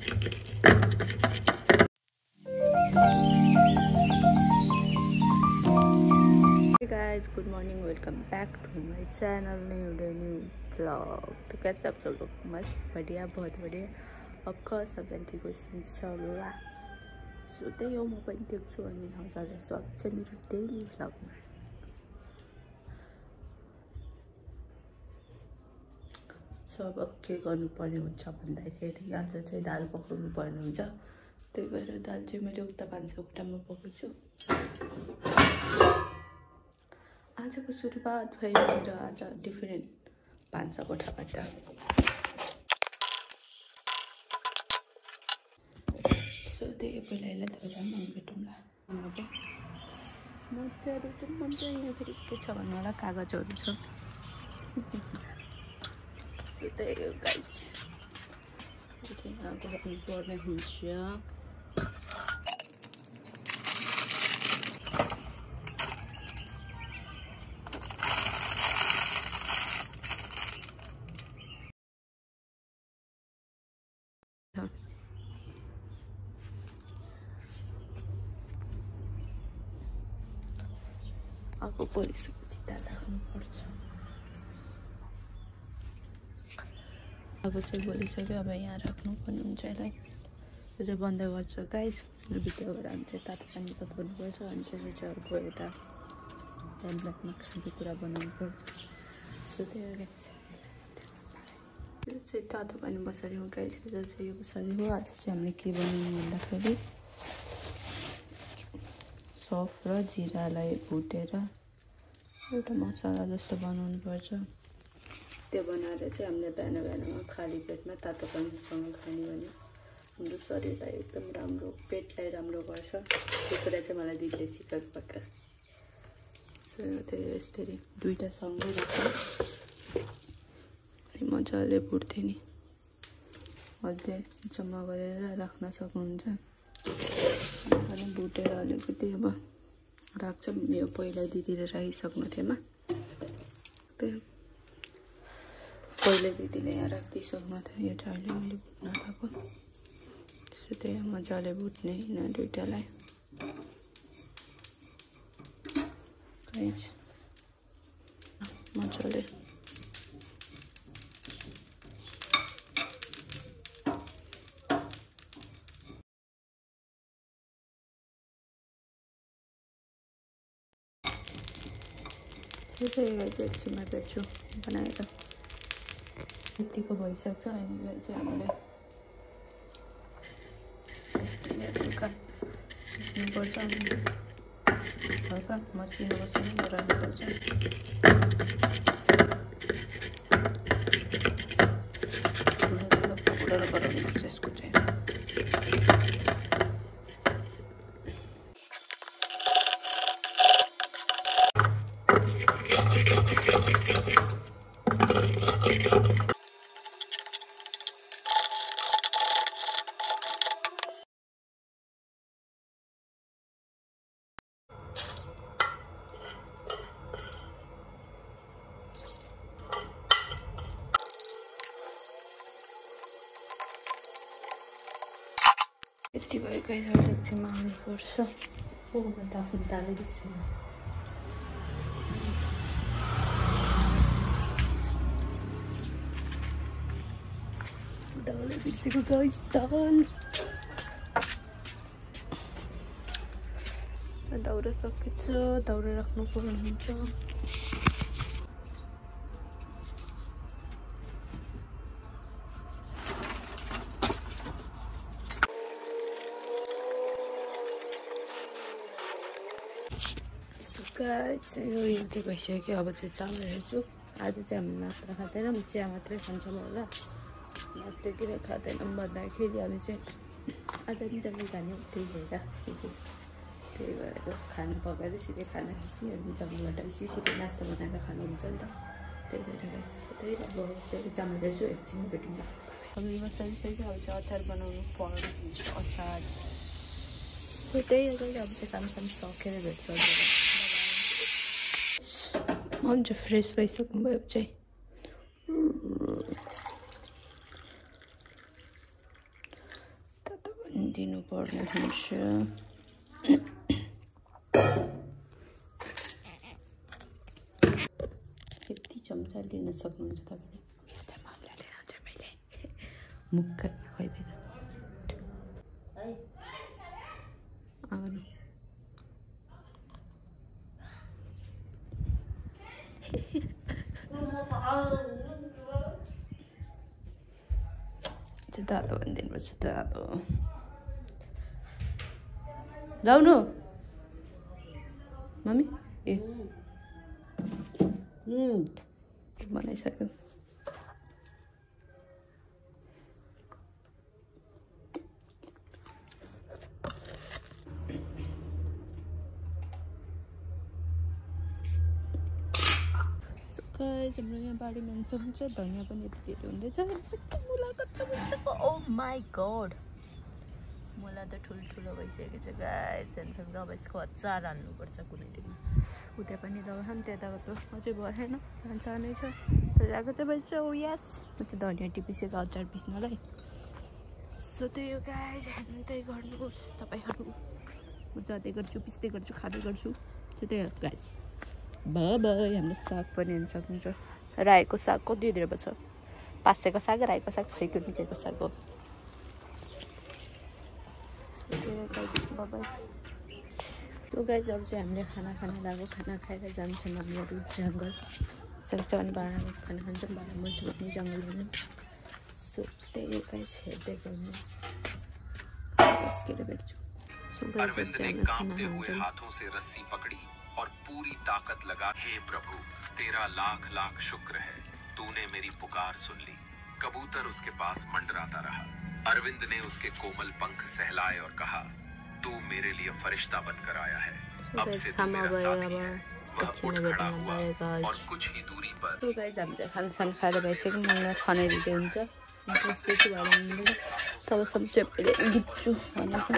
Hey guys, good morning. Welcome back to my channel. New vlog. तो कैसे आप सब लोग? मस्त, बढ़िया, बहुत बढ़िया. Of सब जन ठीक होस् इंशाल्लाह. सो त्यही हो, म पनि ठिक छु अनि हजुरलाई स्वागत छ मेरो डेली भ्लगमा. सो अब के गर्नुपर्ने हुन्छ भन्दाखेरि आज चाहिँ दाल पकाउनु पर्ने हुन्छ. त्यही भएर दाल चाहिँ मैले उता भान्साकोठामा पकाउँछु. आजको सुरुवात भयो मेरो आज डिफरेन्ट भान्साकोठाबाट. सो त्यही पहिला यसलाई धोएर मन भेटौँला. मजाहरू चाहिँ मजा यहाँ फेरि के छ भन्नु होला, कागजहरू छ. सो त्यही हो गाइज, गर्नुपर्ने हुन्छ. आगो पोलिसकेपछि दाल राख्नुपर्छ. आगो चाहिँ पोलिसक्यो, अब यहाँ राख्नुपर्ने हुन्छ. यसलाई त्यो चाहिँ बन्द गर्छु गाइस. भित्र गएर हामी चाहिँ तातो पानी तताउनुपर्छ अनि त्यसपछि चाहिँ अर्को एउटा ट्याब्लेटमा खानेकुरा बनाउनुपर्छ. सो त्यही हो गाइस. यो चाहिँ तातो पानी बसारी हो गाइस. यो चाहिँ यो बसारी हो. आज चाहिँ हामीले के बनाउनु भन्दाखेरि सौफ र जिरालाई भुटेर एउटा मसला जस्तो बनाउनु पर्छ. त्यो बनाएर चाहिँ हामीले बिहान बिहानमा खाली पेटमा तातो पानीसँग खाने भने हाम्रो शरीरलाई एकदम राम्रो, पेटलाई राम्रो गर्छ. त्यो कुरा चाहिँ मलाई दिदीले सिकाएको पक्का. सो त्यही यसरी दुईवटा सँगै राख्नु अनि मजाले भुट्थ्यो नि. अझै जम्मा गरेर राख्न सक्नुहुन्छ. अनि भुटेर अलिकति अब राख्छ. यो पहिला दिदीले राखिसक्नु थिएमा. त्यही पहिला दिदीले यहाँ राखिदिइसक्नु थियो. यो चाहिँ अहिले मैले भुट्न लगाएको. त्यसो त्यही मजाले भुट्ने यिनीहरू दुइटालाई. मजाले यो चाहिँ एकछिनमा भेट्छु बनाएर. यतिको भइसक्छ. अनि यसलाई चाहिँ हामीले हल्का पिस्नुपर्छ अनि हल्का मसिनो गराउनुपर्छ. पाउडर गराउनुपर्छ यसको चाहिँ. यति भयो गाइस. अहिले एकछिनमा हाल्नुपर्छ. हो म त आफ्नो दालै बिर्सेँ. दालै बिर्सेको गाइस. दाउरा सकेछ. दाउरा राख्नु पर्ने हुन्छ. यो चाहिँ भइसक्यो. अब चाहिँ चामल हेर्छु. आज चाहिँ हामी नास्ता खाँदैनौँ, चिया मात्रै खान्छौँ होला. नास्ता किन खाँदैनौँ भन्दाखेरि हामी चाहिँ आज निदाले जाने हो. त्यही भएर खाना पकाएर सिधै खाना खाएपछि अनि जम्मूबाट सिधै नास्ता बनाएर खानु हुन्छ नि त. त्यही भएर त्यही अब चाहिँ चामल हेर्छु. एकछिन भेटौँ. अब यो मसालिसक्यो. अब चाहिँ अचार बनाउनु पर्ने हुन्छ. अचार त्यही हो. अब चाहिँ काम सकेर भेट्छु. मन चाहिँ फ्रेस भइसक्नु भयो चाहिँ. दिनुपर्ने हुन्छ यति चम्चा लिन सक्नुहुन्छ तपाईँले चम्चा लिएर आउँछ मैले मुक्क खुवाइदिएर आउनु दादो भनिदिनुपर्छ दादो लाउनु मम्मी ए बनाइसक्यो हाम्रो यहाँ बारीमा हुन्छ धनियाँ पनि यति धेरै हुँदैछ मुला कत्रो भइसक्यो ओ माई गड मुला त ठुल्ठुलो भइसकेको छ गाइस सँगसँगै अब यसको अचार हाल्नुपर्छ कुनै दिन उता पनि लगाऊँ त्यताको त अझै भएन सानो छ लगाएको चाहिँ भइन्छ ओ यस म चाहिँ धनियाँ टिपिसकेको अचार पिस्नलाई सो त्यही हो गाइस हेर्नु त्यही गर्नुहोस् तपाईँहरू म जाँदै गर्छु पिस्दै गर्छु खाँदै गर्छु सो त्यही हो गाइस बाई हाम्रो साग पनि हेर्नु सक्नुहुन्छ रायोको साग कति धेरै छ पासेको साग रायोको साग फेक्यो निकेको साग हो त्यो गाइस अब चाहिँ हामीले खाना खान लाग्यो खाना खाएर जान्छौँ हामीहरू जङ्गल सक्छ भने भाँडामा खाना खान्छौँ भाँडा मर्छु पनि जङ्गल भनौँ सो त्यही हो गाइस हेर्दै गर्नु भेट्छु अरविंद ने कांपते हुए हाथों से रस्सी पकड़ी और पूरी ताकत लगा हे प्रभु तेरा लाख लाख शुक्र है तूने मेरी पुकार सुन ली कबूतर उसके पास मंडराता रहा अरविंद ने उसके कोमल पंख सहलाए और कहा तू मेरे लिए फरिश्ता बनकर आया है अब से तू मेरा साथी है वह उठ खड़ा हुआ और कुछ ही दूरी पर तो गाइस हामीले खाना खाएर भइसक्यो मलाई खाना दिँदै हुन्छ सब सब्जी गिप्छु भनेको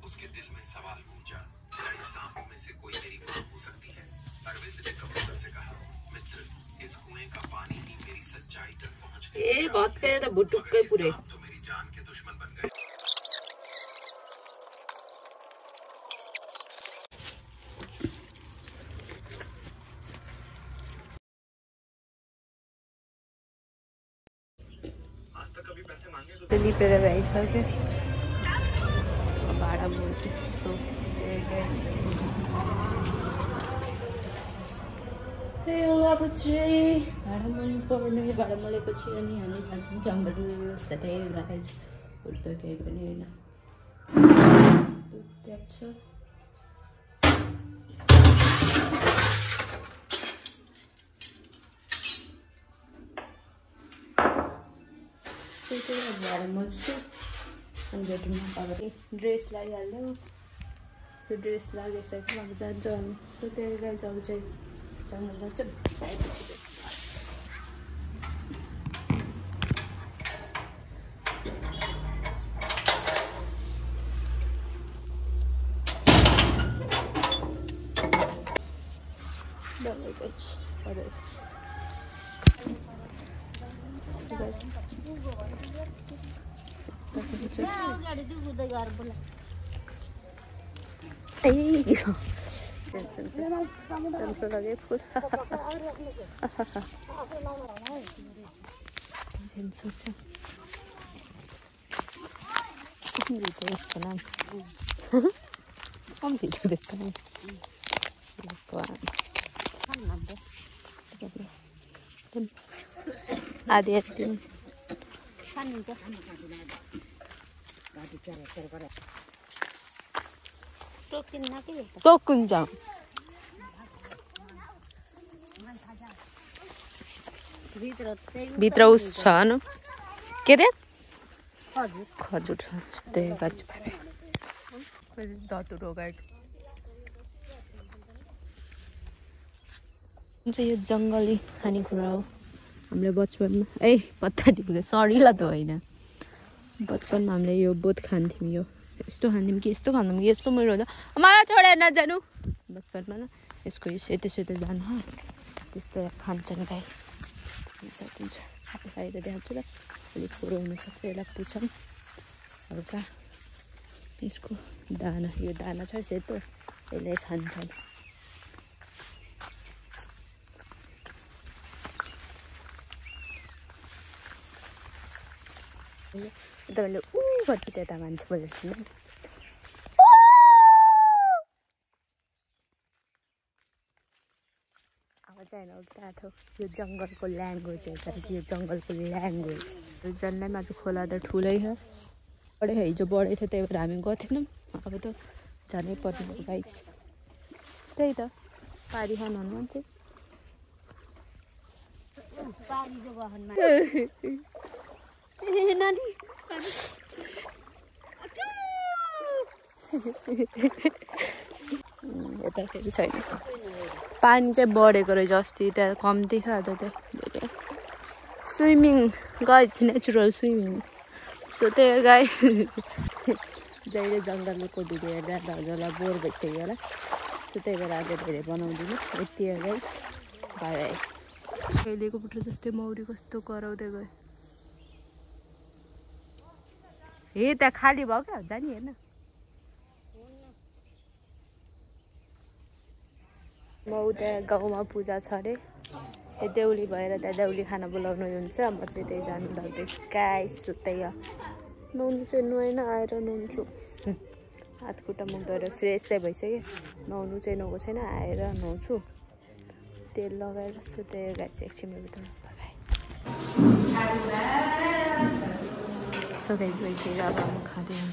उसके दिल में सवाल गूंजा सांपों में से कोई मेरी मां हो सकती है अरविंद ने कबूतर से कहा मित्र इस कुएं का पानी ही मेरी सच्चाई तक पहुंचने ए बहुत कहे त बुटुक्कै पुरे तो मेरी जान के दुश्मन बन गए आज तक कभी पैसे मांगे तो लिपेर भइसक्यो भाडा बोल्छु त्यही हो अब चाहिँ भाडा मोल्नु पर्ने भाडा मोलेपछि अनि हामी जान्छौँ जङ्गल त्यही गाइज अरू त केही पनि होइन त्यहाँ छ भाडा मोल्छु अनि भेटौँ अगाडि ड्रेस लगाइहाल्यो सो ड्रेस लगाइसक्यो अब जान्छ अनि सो त्यही गाइज अब चाहिँ जङ्गल जान्छ आएपछि जङ्गलपछि आधी टोकिन्छ भित्र उस छ न के अरे खजुर त्यही गाछ धतुरो गाइड यो जङ्गली खानेकुरा हो हामीले बचपनमा पत्ता टिपेको सरिला त होइन बचपनमा हामीले यो बहुत खान्थ्यौँ यो यस्तो खान्थ्यौँ कि यस्तो खान्थ्यौँ कि यस्तो मेरो हुन्छ मलाई छोडेर नजानु बचपनमा न यसको यो सेतो सेतो जानु त्यस्तो खान्छन् गाई सकिन्छ खाएर देखाउँछु ल अलिक पुरो हुनसक्छ यसलाई पुछौँ हल्का यसको दाना यो दाना छ सेतो यसले खान्छन् तपाईँले ऊ गर्छु त्यता मान्छे बोलेको अब चाहिँ होइन उता थियो यो जङ्गलको ल्याङ्ग्वेज हेर्दा यो जङ्गलको ल्याङ्ग्वेज जन्नै माथि खोला त ठुलै छ बढे हिजो बढे थियो त्यही भएर हामी गएको थिएनौँ अब त जानै पर्ने गाइस त्यही त पारी खानु भन्नुहुन्छ यता फेरि छैन पानी चाहिँ बढेको रहेछ अस्ति त्यहाँ कम्ती थियो आज चाहिँ धेरै swimming guys natural swimming so त्यही गाइस जहिले जङ्गलको भिडियो हेर्दा त हजुरलाई बोर भइसक्यो होला सो त्यही भएर आज धेरै बनाउँदिनँ यति हो गाइस बाई बाई अहिलेको पुट्रो जस्तै मौरी कस्तो कराउँदै गयो हे त्यहाँ खाली भयो क्या जाने हेर्न म उता गाउँमा पूजा छ अरे देउली भएर त्यहाँ देउली खाना बोलाउनु हुन्छ म चाहिँ त्यही जानु लाग्दैछु गाइस त्यही हो नुहाउनु चाहिँ नुहाएन आएर नुहाउँछु हात खुट्टा मुख धोएर फ्रेस चाहिँ भइसक्यो नुहाउनु चाहिँ नुहाएको छैन आएर नुहाउँछु तेल लगाएर त्यही गाइस एकछिनमा भित्र सो गाइस भइसक्यो अब म खाँदैन